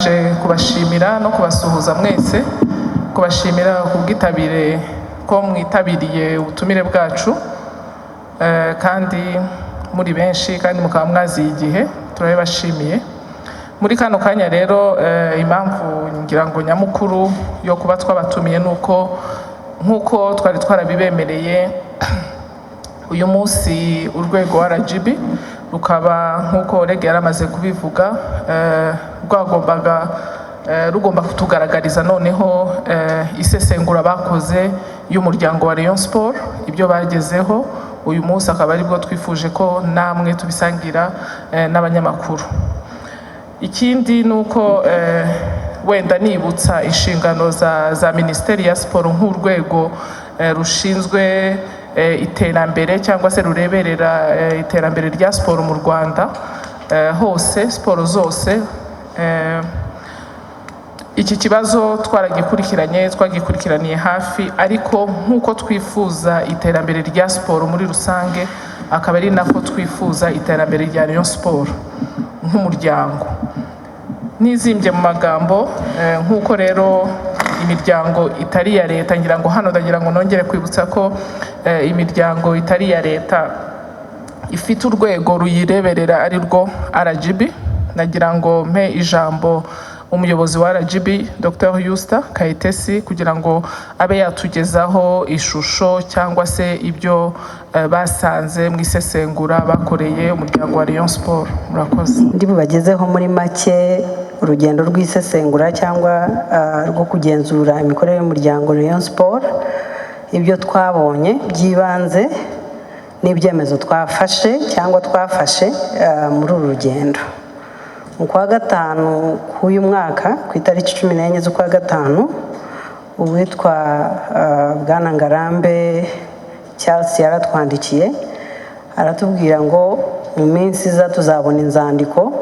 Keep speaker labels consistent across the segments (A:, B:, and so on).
A: Nje kubashimira no kubasuhuza mwese, kubashimira ku bwitabire, ko mwitabiriye ubutumire bwacu kandi muri benshi, kandi mukaba mwaziye igihe, turabibashimiye. Muri kano kanya rero, impamvu ngira ngo nyamukuru yo kuba twabatumiye ni uko, nk'uko twari twarabibemereye, uyu munsi urwego RGB rukaba, nk'uko REG yaramaze kubivuga, rwagombaga rugomba kutugaragariza noneho isesengura bakoze y'umuryango wa Rayon Sport, ibyo bagezeho. Uyu munsi akaba aribwo twifuje ko namwe tubisangira n'abanyamakuru. Ikindi ni uko wenda nibutsa inshingano za Minisiteri ya Siporo nk'urwego rushinzwe iterambere cyangwa se rureberera iterambere rya siporo mu Rwanda hose, siporo zose. Iki kibazo twaragikurikiranye, twagikurikiraniye hafi, ariko nk'uko twifuza iterambere rya siporo muri rusange, akaba ari nako twifuza iterambere rya Rayon Sport nk'umuryango. Nizimbye mu magambo, nk'uko rero imiryango itari iya leta, ngira ngo hano ndagira ngo nongere kwibutsa ko imiryango itari iya leta ifite urwego ruyireberera, ari rwo RGB. Nagira ngo mpe ijambo umuyobozi wa RGB, Dr Usta Kayitesi, kugira ngo abe yatugezaho ishusho cyangwa se ibyo basanze mu isesengura bakoreye umuryango wa Rayon Sport. Murakoze.
B: Ndi bubagezeho muri make urugendo rw'isesengura cyangwa rwo kugenzura imikorere y'umuryango Rayon Sport, ibyo twabonye by'ibanze n'ibyemezo twafashe cyangwa twafashe muri uru rugendo. Mu kwa gatanu k'uyu mwaka, ku itariki 14 z'ukwa gatanu, uwitwa Bwana Ngarambe Charles yaratwandikiye, aratubwira ngo mu minsi iza tuzabona inzandiko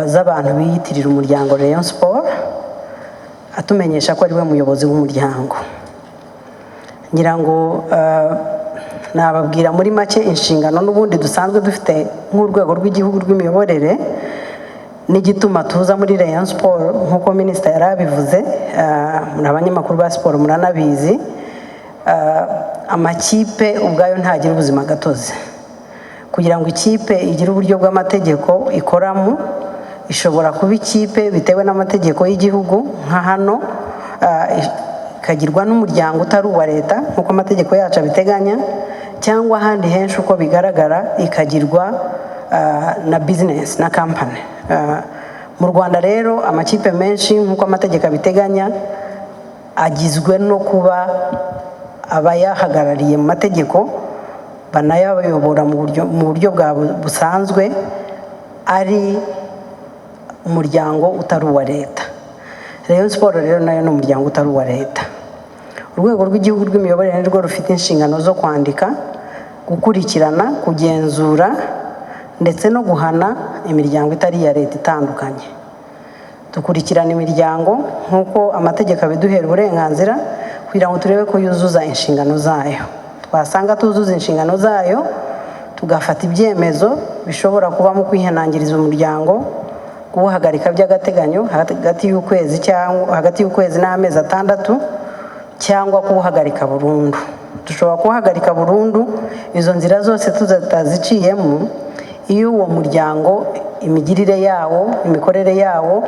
B: z'abantu biyitirira umuryango Rayon Sport, atumenyesha ko ari we muyobozi w'umuryango. Ngira ngo nababwira muri make inshingano n'ubundi dusanzwe dufite nk'urwego rw'igihugu rw'imiyoborere n'igituma tuza muri Rayon Sport. Nk'uko minisita yari abivuze, muri abanyamakuru ba siporo muranabizi, amakipe ubwayo ntagira ubuzima gatozi. Kugira ngo ikipe igire uburyo bw'amategeko ikoramo, ishobora kuba ikipe bitewe n'amategeko y'igihugu nka hano, ikagirwa n'umuryango utari uwa leta nk'uko amategeko yacu abiteganya, cyangwa ahandi henshi uko bigaragara ikagirwa na bizinesi na kampani. Mu Rwanda rero, amakipe menshi nk'uko amategeko abiteganya agizwe no kuba abayahagarariye mu mategeko banayayobora mu buryo bwa busanzwe ari umuryango utari uwa leta. Rayon Sport rero nayo ni umuryango utari uwa leta. Urwego rw'igihugu rw'imiyoborere nirwo rufite inshingano zo kwandika, gukurikirana, kugenzura ndetse no guhana imiryango itari iya leta itandukanye. Dukurikirana imiryango nk'uko amategeko abiduhera uburenganzira, kugira ngo turebe ko yuzuza inshingano zayo. Twasanga tuzuza inshingano zayo, tugafata ibyemezo bishobora kubamo kwihanangiriza umuryango, kuwuhagarika by'agateganyo hagati y'ukwezi cyangwa hagati y'ukwezi n'amezi 6, cyangwa kuwuhagarika burundu. Dushobora kuwuhagarika burundu izo nzira zose tutaziciyemo iyo uwo muryango imigirire yawo, imikorere yawo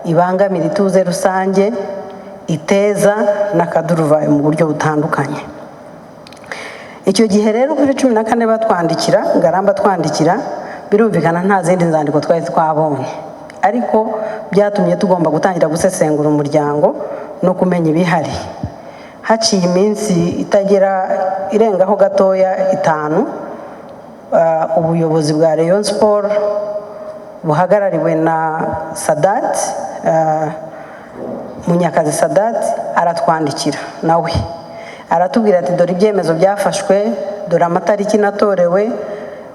B: ibangamira ituze rusange, iteza n'akaduruvayo mu buryo butandukanye. Icyo gihe rero kuri 14 batwandikira, Ngarambe twandikira, birumvikana nta zindi nzandiko twari twabonye, ariko byatumye tugomba gutangira gusesengura umuryango no kumenya ibihari. Haciye iminsi itagera irengaho gatoya 5, ubuyobozi bwa Rayon Sport buhagarariwe na Sadat, Munyakazi Sadat, aratwandikira nawe, aratubwira ati: "Dore ibyemezo byafashwe, dore amatariki natorewe,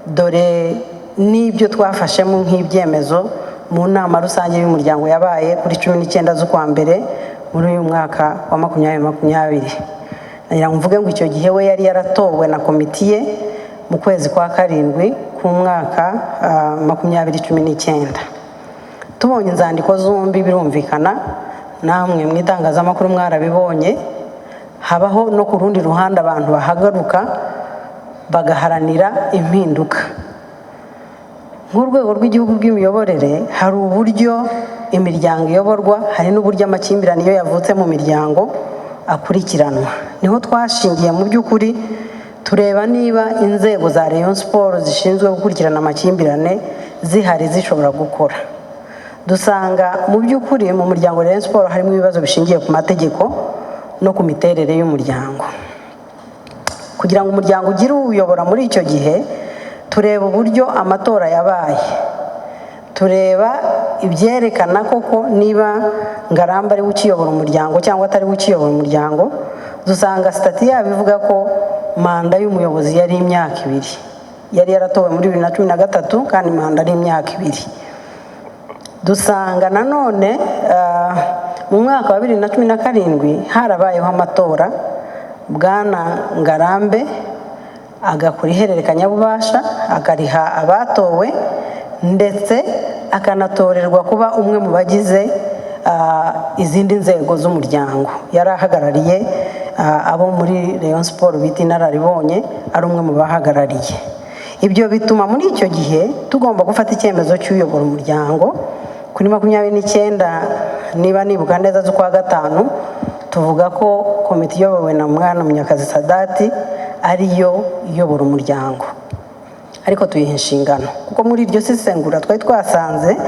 B: dore n'ibyo twafashemo nk'ibyemezo mu nama rusange y'umuryango yabaye kuri 19 z'ukwa mbere muri uyu mwaka wa 2020." Nagira ngo mvuge ngo icyo gihe we yari yaratowe na komite ye mu kwezi kwa karindwi k'umwaka 2019. Tubonye inzandiko zombi, birumvikana namwe mu itangazamakuru mwarabibonye, habaho no ku rundi ruhande abantu bahagaruka bagaharanira impinduka. Nk'urwego rw'igihugu rw'imiyoborere, hari uburyo imiryango iyoborwa, hari n'uburyo amakimbirane iyo yavutse mu miryango akurikiranwa. Niho twashingiye mu by'ukuri tureba niba inzego za Rayon Sports zishinzwe gukurikirana amakimbirane zihari, zishobora gukora. Dusanga mu by'ukuri mu muryango Rayon Sports harimo ibibazo bishingiye ku mategeko no ku miterere y'umuryango. Kugira ngo umuryango ugire uwuyobora muri icyo gihe, tureba uburyo amatora yabaye, tureba ibyerekana koko niba Ngarambe ari we ukiyobora umuryango cyangwa atari we ukiyobora umuryango. Dusanga sitati yabo ivuga ko manda y'umuyobozi yari imyaka 2, yari yaratowe muri 2013 kandi manda ari imyaka 2. Dusanga nanone mu mwaka wa 2017 harabayeho amatora, Bwana Ngarambe agakora ihererekanyabubasha, akariha abatowe, ndetse akanatorerwa kuba umwe mu bagize izindi nzego z'umuryango. Yari ahagarariye abo muri Rayon Sports bita Inararibonye, ari umwe mu bahagarariye. Ibyo bituma muri icyo gihe tugomba gufata icyemezo cy'uyobora umuryango kuri 29, niba nibuka neza, z'ukwa gatanu. Tuvuga ko komite iyobowe na Mwana Munyakazi Sadati ariyo iyobora umuryango, ariko tuyiha inshingano kuko muri iryo sesengura twari twasanze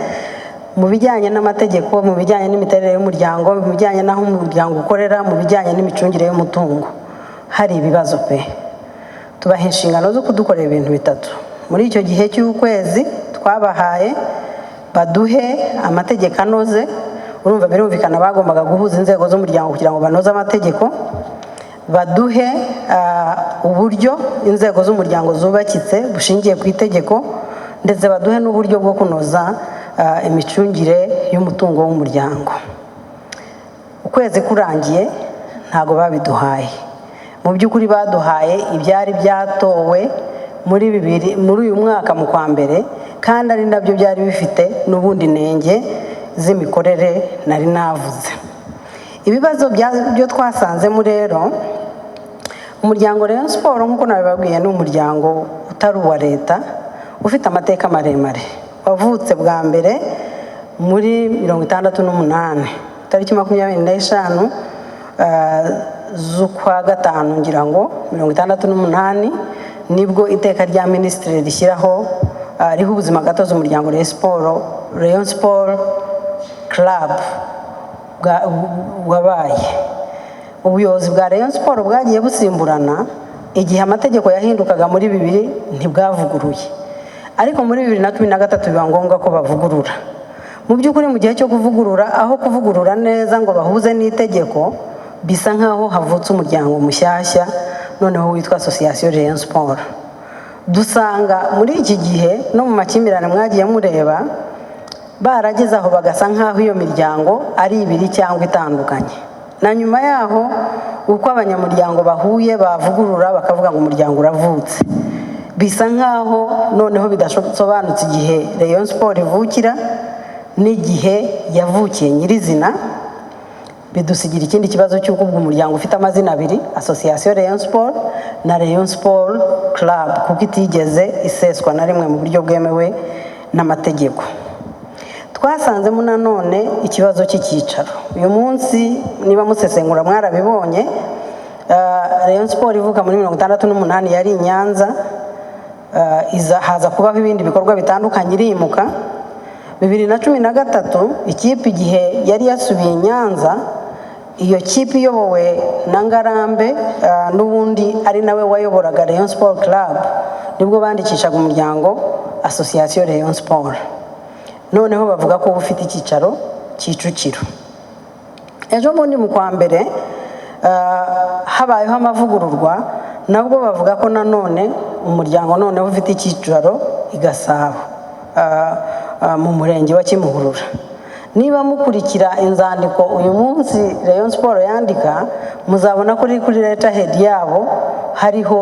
B: mu bijyanye n'amategeko, mu bijyanye n'imiterere y'umuryango, mu bijyanye n'aho umuryango ukorera, mu bijyanye n'imicungire y'umutungo hari ibibazo pe. Tubaha inshingano zo kudukorera ibintu bitatu muri icyo gihe cy'ukwezi twabahaye: baduhe amategeko anoze, urumva birumvikana bagombaga guhuza inzego z'umuryango kugira ngo banoze amategeko; baduhe uburyo inzego z'umuryango zubakitse bushingiye ku itegeko; ndetse baduhe n'uburyo bwo kunoza imicungire y'umutungo w'umuryango. Ukwezi kurangiye ntabwo babiduhaye. Mu by'ukuri baduhaye ibyari byatowe muri bibiri, muri uyu mwaka mu kwa mbere, kandi ari nabyo byari bifite n'ubundi nenge z'imikorere nari navuze. Ibibazo byo twasanzemo rero, umuryango Rayon Sports, nk'uko nabibabwiye, ni umuryango utari uwa leta, ufite amateka maremare, wavutse bwa mbere muri 68, tariki 25 z'ukwa gatanu, ngira ngo 68, nibwo iteka rya minisitiri rishyiraho, riha ubuzima gatozi umuryango Rayon Sports, Rayon Sports Club wabaye. Ubuyobozi bwa Rayon Sports bwagiye busimburana. Igihe amategeko yahindukaga muri 2000 ntibwavuguruye, ariko muri 2013 biba ngombwa ko bavugurura. Mu by'ukuri mu gihe cyo kuvugurura, aho kuvugurura neza ngo bahuze n'itegeko, bisa nk'aho havutse umuryango mushyashya noneho witwa Association Rayon Sports. Dusanga muri iki gihe no mu makimbirane mwagiye mureba barageze aho bagasa nk'aho iyo miryango ari ibiri cyangwa itandukanye. Na nyuma yaho, uko abanyamuryango bahuye bavugurura bakavuga ngo umuryango uravutse, bisa nk'aho noneho bidasobanutse igihe Rayon Sports ivukira n'igihe yavukiye nyirizina. Bidusigira ikindi kibazo cy'uko ubwo umuryango ufite amazina abiri, Association Rayon Sports na Rayon Sports Club, kuko itigeze iseswa na rimwe mu buryo bwemewe n'amategeko. Twasanzemo nanone ikibazo cy'icyicaro. Uyu munsi niba musesengura mwarabibonye, Rayon Sports ivuka muri 68 yari i Nyanza, haza kubaho ibindi bikorwa bitandukanye, irimuka. 2013 ikipe igihe yari yasubiye i Nyanza, iyo kipe iyobowe na Ngarambe, n'ubundi ari nawe wayoboraga Rayon Sport Club, nibwo bandikishaga umuryango Association Rayon Sport. Noneho bavuga ko uba ufite icyicaro Kicukiro. Ejo bundi mu kwa mbere habayeho amavugururwa, nabwo bavuga ko nanone umuryango noneho ufite icyicaro i Gasabo, mu murenge wa Kimihurura. Niba mukurikira inzandiko uyu munsi Rayon Sports yandika, muzabona ko kuri letterhead yabo hariho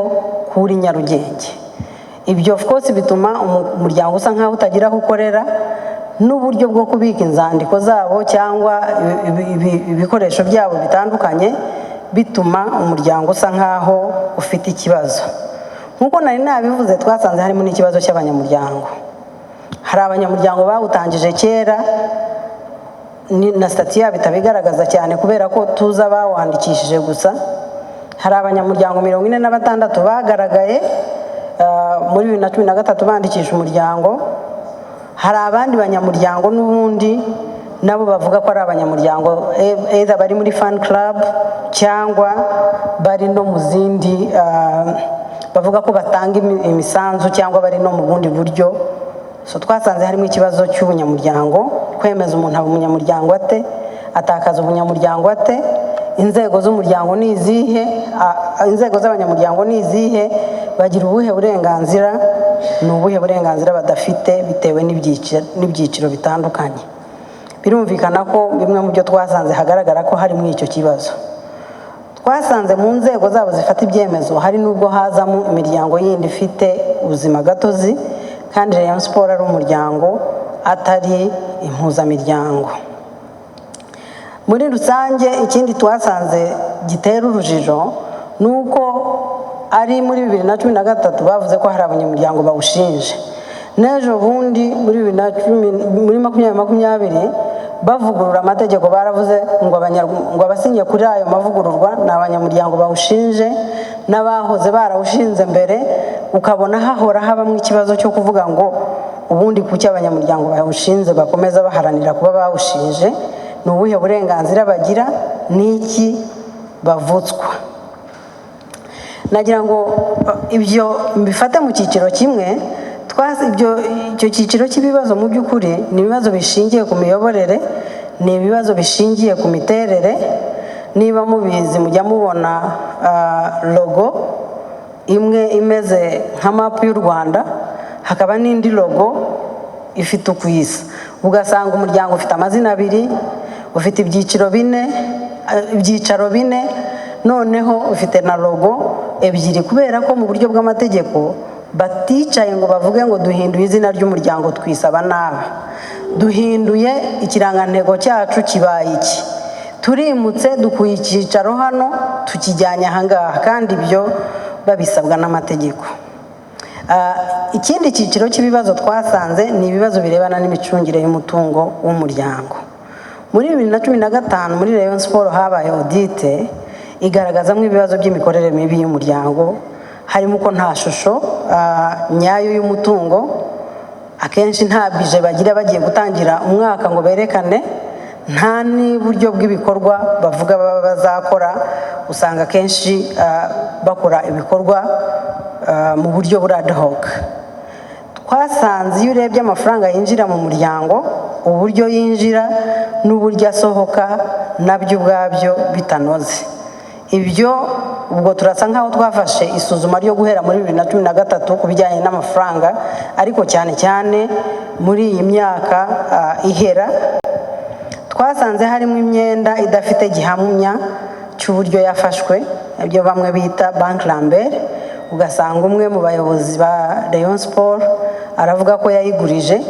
B: kuri Nyarugenge. Ibyo of course bituma umuryango usa nkaho utagira aho ukorera. n'uburyo bwo kubika inzandiko zabo cyangwa ibikoresho byabo bitandukanye, bituma umuryango usa nk'aho ufite ikibazo. Nk'uko nari nabivuze, twasanze harimo n'ikibazo cy'abanyamuryango. Hari abanyamuryango bawutangije kera, na statut yabo itabigaragaza cyane kubera ko tuzi abawandikishije gusa. Hari abanyamuryango 46 bagaragaye muri 2013 bandikisha umuryango. Hari abandi banyamuryango n'ubundi nabo bavuga ko ari abanyamuryango, either bari muri fan club cyangwa bari no mu zindi, bavuga ko batanga imisanzu cyangwa bari no mu bundi buryo. So twasanze harimo ikibazo cy'ubunyamuryango: kwemeza umuntu aba umunyamuryango ate, atakaza ubunyamuryango ate, inzego z'umuryango ni izihe, inzego z'abanyamuryango ni izihe, bagira ubuhe burenganzira, ni ubuhe burenganzira badafite bitewe n'ibyiciro bitandukanye. Birumvikana ko bimwe mu byo twasanze hagaragara ko harimo icyo kibazo. Twasanze mu nzego zabo zifata ibyemezo hari n'ubwo hazamo imiryango yindi ifite ubuzima gatozi, kandi Rayon Sport ari umuryango, atari impuzamiryango. Muri rusange, ikindi twasanze gitera urujijo ni uko ari muri 2013 bavuze ko hari abanyamuryango bawushinje, n'ejo bundi muri 2010, muri 2020 bavugurura amategeko, baravuze ngo abasinye kuri ayo mavugururwa ni abanyamuryango bawushinje n'abahoze barawushinze mbere. Ukabona hahora habamo ikibazo cyo kuvuga ngo ubundi kuki abanyamuryango bawushinze bakomeza baharanira kuba bawushinje, ni ubuhe burenganzira bagira, n'iki bavutswa? Nagira ngo ibyo mbifate mu cyiciro kimwe. Ibyo icyo cyiciro cy'ibibazo mu by'ukuri ni ibibazo bishingiye ku miyoborere, ni ibibazo bishingiye ku miterere. Niba mubizi, mujya mubona logo imwe imeze nka mapu y'u Rwanda, hakaba n'indi logo ifite uko isa, ugasanga umuryango ufite amazina abiri, ufite ibyiciro bine, ibyicaro bine, noneho ufite na logo ebyiri, kubera ko mu buryo bw'amategeko baticaye ngo bavuge ngo duhinduye izina ry'umuryango, twisaba n'aba, duhinduye ikirangantego cyacu kibaye iki, turimutse, dukuye icyicaro hano tukijyanye ahangaha, kandi ibyo babisabwa n'amategeko. Ikindi cyiciro cy'ibibazo twasanze ni ibibazo birebana n'imicungire y'umutungo w'umuryango. Muri 2015 muri Rayon Sport habaye audit igaragazamo ibibazo by'imikorere mibi y'umuryango, harimo ko nta shusho nyayo y'umutungo, akenshi nta budget bagira bagiye gutangira umwaka ngo berekane, nta n'uburyo bw'ibikorwa bavuga baba bazakora. Usanga akenshi bakora ibikorwa mu buryo buri ad hoc. Twasanze iyo urebye amafaranga yinjira mu muryango, uburyo yinjira n'uburyo asohoka nabyo ubwabyo bitanoze. Ibyo ubwo turasa nkaho twafashe isuzuma ryo guhera muri 2013 ku bijyanye n'amafaranga, ariko cyane cyane muri iyi myaka ihera twasanze harimo imyenda idafite gihamya cy'uburyo yafashwe, ibyo bamwe bita banque Lambert. Ugasanga umwe mu bayobozi ba Rayon Sport aravuga ko yayigurije,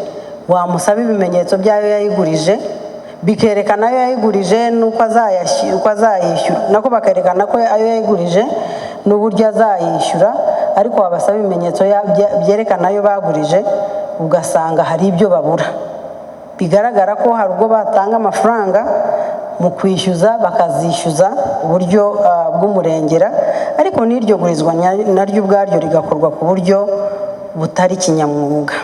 B: wamusaba ibimenyetso by'ayo yayigurije bikerekana ayo yayigurije n'uko azayishyura, nako bakerekana ko ayo yayigurije n'uburyo azayishyura, ariko wabasaba ibimenyetso byerekana ayo bagurije, ugasanga hari ibyo babura. Bigaragara ko hari ubwo batanga amafaranga, mu kwishyuza bakazishyuza uburyo bw'umurengera, ariko n'iryo gurizwa naryo ubwaryo rigakorwa ku buryo butari kinyamwuga.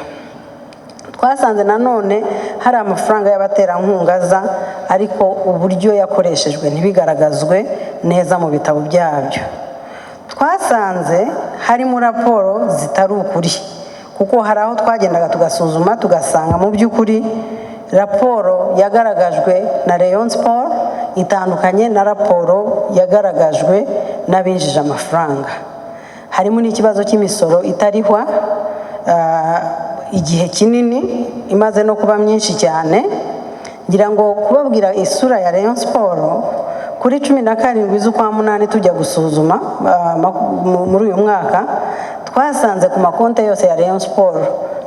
B: Twasanze nanone hari amafaranga y'abaterankunga aza, ariko uburyo yakoreshejwe ntibigaragazwe neza mu bitabo byabyo. Twasanze harimo raporo zitari ukuri, kuko hari aho twagendaga tugasuzuma tugasanga mu by'ukuri raporo yagaragajwe na Rayon Sport itandukanye na raporo yagaragajwe n'abinjije amafaranga. Harimo n'ikibazo cy'imisoro itarihwa igihe kinini, imaze no kuba myinshi cyane. Ngira ngo kubabwira isura ya Rayon Sport, kuri 17 z'ukwa munani tujya gusuzuma muri uyu mwaka, twasanze ku makonti yose ya Rayon Sport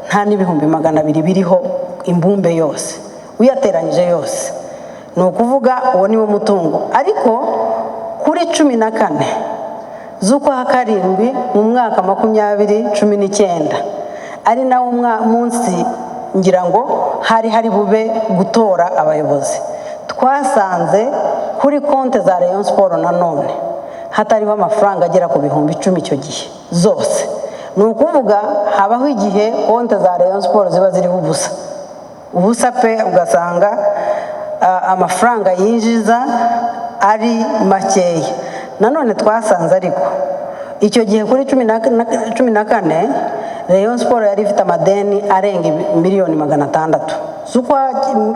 B: nta n'200,000 biriho. imbumbe yose uyateranyije yose. Ni ukuvuga uwo ni wo mutungo. Ariko kuri 14 z'ukwa karindwi mu mwaka 2019, ari nawo munsi ngira ngo hari bube gutora abayobozi, twasanze kuri konti za Rayon Sport nanone hatariho amafaranga agera ku 10,000 icyo gihe zose. Ni ukuvuga habaho igihe konti za Rayon Sport ziba ziriho ubusa ubusa pe, ugasanga amafaranga yinjiza ari makeya. Nanone twasanze ariko icyo gihe kuri 14 Rayon Sport yari ifite amadeni arenga miliyoni 600 z'ukwa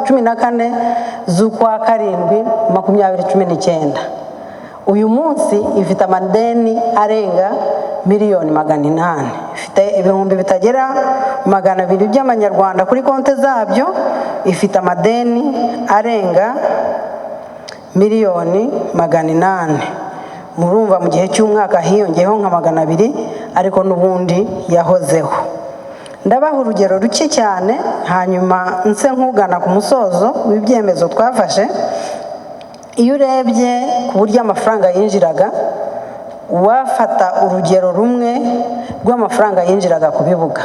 B: 14 z'ukwa karindwi 2019. Uyu munsi ifite amadeni arenga miliyoni 800, ifite ibihumbi bitagera 200 by'amanyarwanda kuri konti zabyo, ifite amadeni arenga miliyoni 800. Murumva mu gihe cy'umwaka hiyongeyeho nka 200, ariko n'ubundi yahozeho. Ndabaha urugero ruke cyane, hanyuma nse nk'ugana ku musozo w'ibyemezo twafashe. Iyo urebye ku buryo amafaranga yinjiraga, wafata urugero rumwe rw'amafaranga yinjiraga ku bibuga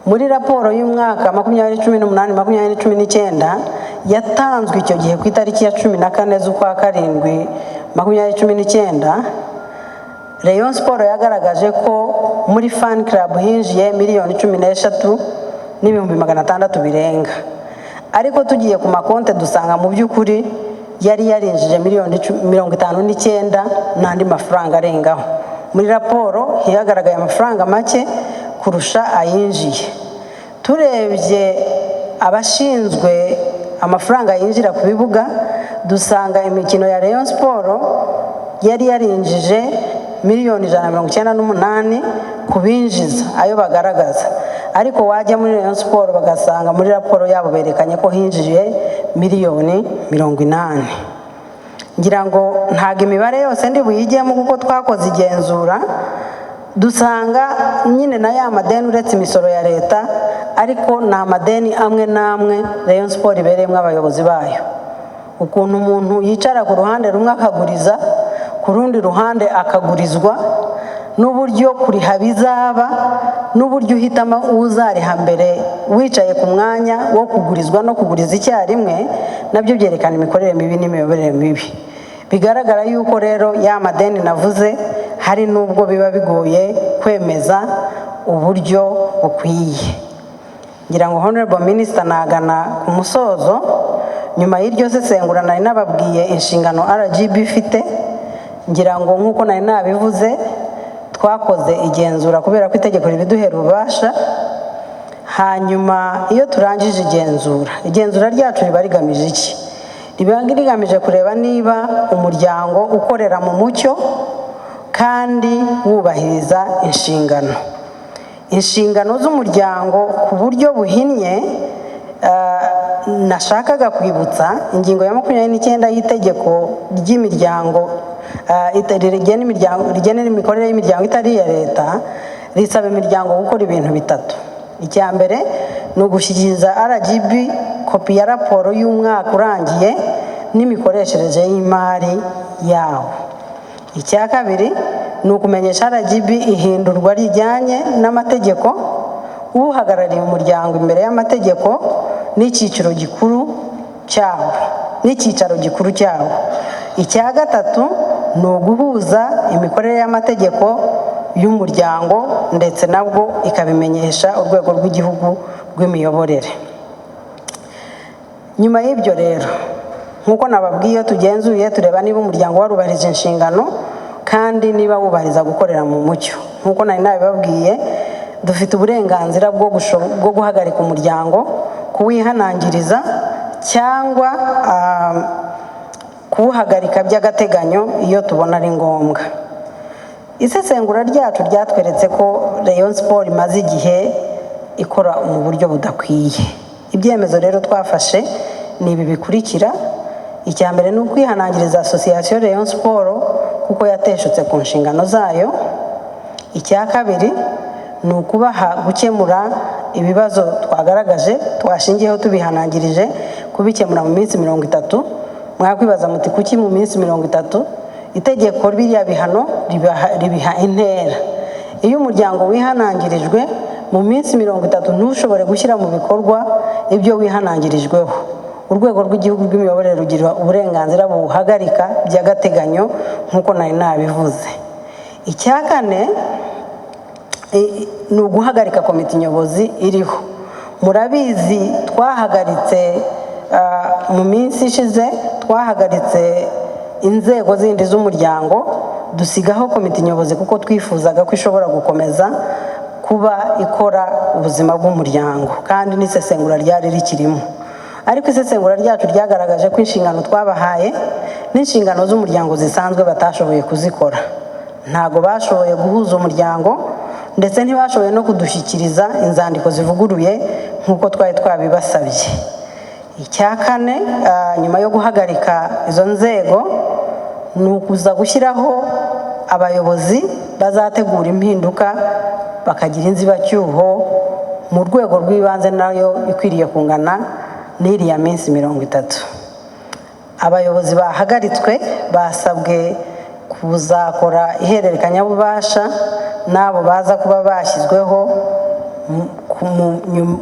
B: muri raporo y'umwaka 2018 2019 yatanzwe icyo gihe ku itariki ya 14 z'ukwa karindwi 2019, Rayon Sport yagaragaje ko muri fan club hinjiye miliyoni 13 n'ibihumbi 600 birenga, ariko tugiye ku makonte dusanga mu by'ukuri yari yarinjije miliyoni 59 n'andi mafaranga arengaho. Muri raporo hiyagaragaye amafaranga make kurusha ayinjiye. Turebye abashinzwe amafaranga yinjira ku bibuga, dusanga imikino ya Rayon Sport yari yarinjije miliyoni 198 ku binjiza ayo bagaragaza, ariko wajya muri Rayon Sport bagasanga muri raporo yabo berekanye ko hinjiye miliyoni 80. Ngira ngo ntabwo imibare yose ndi buyijyemo, kuko twakoze igenzura dusanga nyine na ya madeni, uretse imisoro ya leta, ariko ni amadeni amwe n'amwe Rayon Sport ibereyemo abayobozi bayo. Ukuntu umuntu yicara ku ruhande rumwe akaguriza, ku rundi ruhande akagurizwa, n'uburyo kuriha bizaba, n'uburyo uhitamo uzariha mbere wicaye ku mwanya wo kugurizwa no kuguriza icyarimwe, nabyo byerekana imikorere mibi n'imiyoborere mibi. Bigaragara yuko rero ya madeni navuze hari n'ubwo biba bigoye kwemeza uburyo bukwiye. Ngira ngo, honorable minister, nagana ku musozo. Nyuma y'iryo sesengura nari nababwiye inshingano RGB ifite. Ngira ngo nk'uko nari nabivuze, twakoze igenzura kubera ko itegeko ribiduhera ububasha. Hanyuma iyo turangije igenzura, igenzura ryacu riba rigamije iki? Riba rigamije kureba niba umuryango ukorera mu mucyo kandi wubahiriza inshingano z'umuryango. Ku buryo buhinnye, nashakaga kwibutsa ingingo ya 29 y'itegeko ry'imiryango rigena imikorere y'imiryango itari iya leta, risaba imiryango gukora ibintu bitatu. Icya mbere ni ugushyikiriza RGB kopi ya raporo y'umwaka urangiye n'imikoreshereze y'imari yawo. Icya kabiri ni ukumenyesha RGB ihindurwa rijyanye n'amategeko, uhagarariye umuryango imbere y'amategeko n'icyicaro gikuru cyawo. Icya gatatu ni uguhuza imikorere y'amategeko y'umuryango, ndetse nabwo ikabimenyesha Urwego rw'Igihugu rw'Imiyoborere. Nyuma y'ibyo rero, nk'uko nababwiye, iyo tugenzuye tureba niba umuryango warubahirije inshingano kandi niba wubahiriza gukorera mu mucyo. Nk'uko nari nabibabwiye, dufite uburenganzira bwo guhagarika umuryango, kuwihanangiriza cyangwa kuwuhagarika by'agateganyo iyo tubona ari ngombwa. Isesengura ryacu ryatweretse ko Rayon Sport imaze igihe ikora mu buryo budakwiye. Ibyemezo rero twafashe ni ibi bikurikira: icya mbere ni ukwihanangiriza Association Rayon Sport kuko yateshutse ku nshingano zayo. Icya kabiri ni ukubaha gukemura ibibazo twagaragaje twashingiyeho tubihanangirije, kubikemura mu minsi 30. Mwakwibaza muti: "Kuki mu minsi 30?" Itegeko biriya bihano ribiha intera. Iyo umuryango wihanangirijwe, mu minsi 30 ntushobore gushyira mu bikorwa ibyo wihanangirijweho, Urwego rw'Igihugu rw'Imiyoborere rugira uburenganzira buwuhagarika by'agateganyo, nk'uko nari nabivuze. Icya kane ni uguhagarika komite nyobozi iriho. Murabizi, twahagaritse mu minsi ishize, twahagaritse inzego zindi z'umuryango, dusigaho komite nyobozi kuko twifuzaga ko ishobora gukomeza kuba ikora ubuzima bw'umuryango, kandi n'isesengura ryari rikirimo. Ariko isesengura ryacu ryagaragaje ko inshingano twabahaye n'inshingano z'umuryango zisanzwe batashoboye kuzikora. Ntabwo bashoboye guhuza umuryango, ndetse ntibashoboye no kudushyikiriza inzandiko zivuguruye nk'uko twari twabibasabye. Icya kane, nyuma yo guhagarika izo nzego, ni ukuza gushyiraho abayobozi bazategura impinduka, bakagira inzibacyuho mu rwego rw'ibanze, nayo ikwiriye kungana n'iriya minsi 30. Abayobozi bahagaritswe basabwe kuzakora ihererekanyabubasha n'abo baza kuba bashyizweho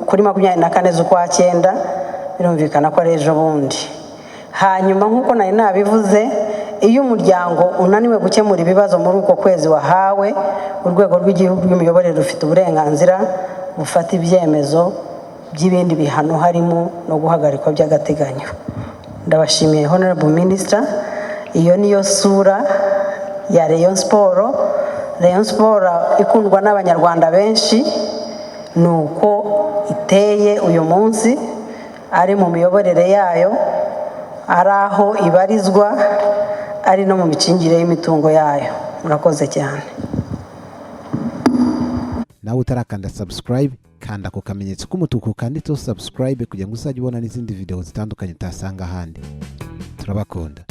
B: kuri 24 z'ukwa cyenda. Birumvikana ko ari ejo bundi. Hanyuma, nk'uko nari nabivuze, iyo umuryango unaniwe gukemura ibibazo muri uko kwezi wahawe, Urwego rw'Igihugu rw'Imiyoborere rufite uburenganzira bufata ibyemezo by'ibindi bihano, harimo no guhagarikwa by'agateganyo. Ndabashimiye, Honorable Minister. Iyo niyo sura ya Rayon Sport. Rayon Sport ikundwa n'Abanyarwanda benshi ni uko iteye uyu munsi, ari mu miyoborere yayo, ari aho ibarizwa, ari no mu micungire y'imitungo yayo. Murakoze cyane.
C: Nawe utarakanda subscribe, kanda ako kamenyetso k'umutuku kanditseho subscribe kugira ngo uzajye ubona n'izindi video zitandukanye utasanga ahandi. Turabakunda.